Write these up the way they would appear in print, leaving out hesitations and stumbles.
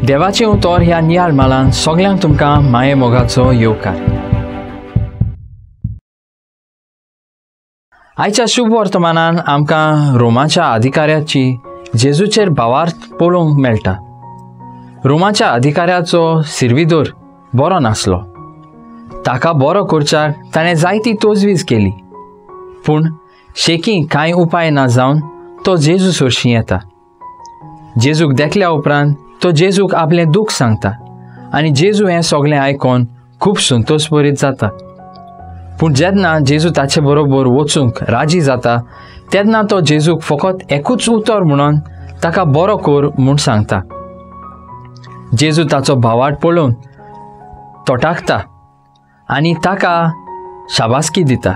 देवाचें उतर ह्या नियाळ मालान सगल्यांक तुमकां माये मोगाचो येवकार. आयच्या शुभ वर्तमानान आमकां रोमाच्या अधिकाऱ्याची जेजूचेर भावार्थ पळोवंक मेळटा. रोमाच्या अधिकाऱ्याचो सिर्विदोर बरो नासलो. ताका बरो करच्याक ताणें जायती तजवीज केली, पूण शेकी कांय उपाय ना जावन तो जेजू सरशीं येता. जेजूक देखल्या उपरांत तो जेजूक आपलें दूख सांगता आनी जेजू हें सगळें आयकोन खूब संतोशभरीत जाता. पूण जेन्ना जेजू ताचे बरोबर वचूंक राजी जाता तेन्ना तो जेजूक फकत एकूच उतर म्हणून ताका बरो कर म्हूण सांगता. जेजू ताचो भावार्थ पळोवन तोटाकता आनी ताका शाबासकी दिता,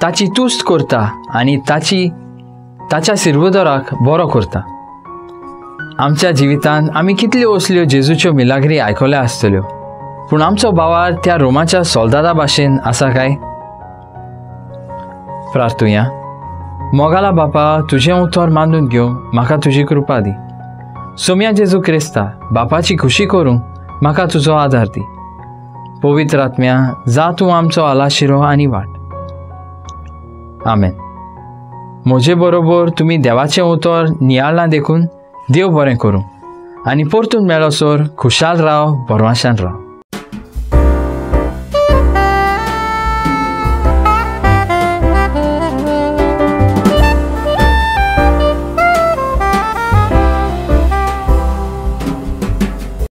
ताची तुस्त करता आनी ताच्या सिर्वदोराक बरो करता. आमच्या जिवितांत आमी कितल्यो असल्यो जेजूच्यो मिलाग्री आयकल्या आसतल्यो, पूण आमचो भावार्थ त्या रोमाच्या सोल्दादा भाशेन आसा काय? प्रार्थुया. मोगाला बापा, तुजें उतर मानून घेवंक म्हाका तुजी कृपा दी. सोम्या जेजू क्रिस्ता, बापाची खुशी करूंक म्हाका तुजो आदार दी. पवित्र आत्म्या, जा तूं आमचो आलाशिरो आनी वाट. आमेन. म्हजे बरोबर तुमी देवाचें उतर नियाळ्ळां देखून देव बरें करूं आनी परतून मेळसर खुशाल राव, बरवाशान राव.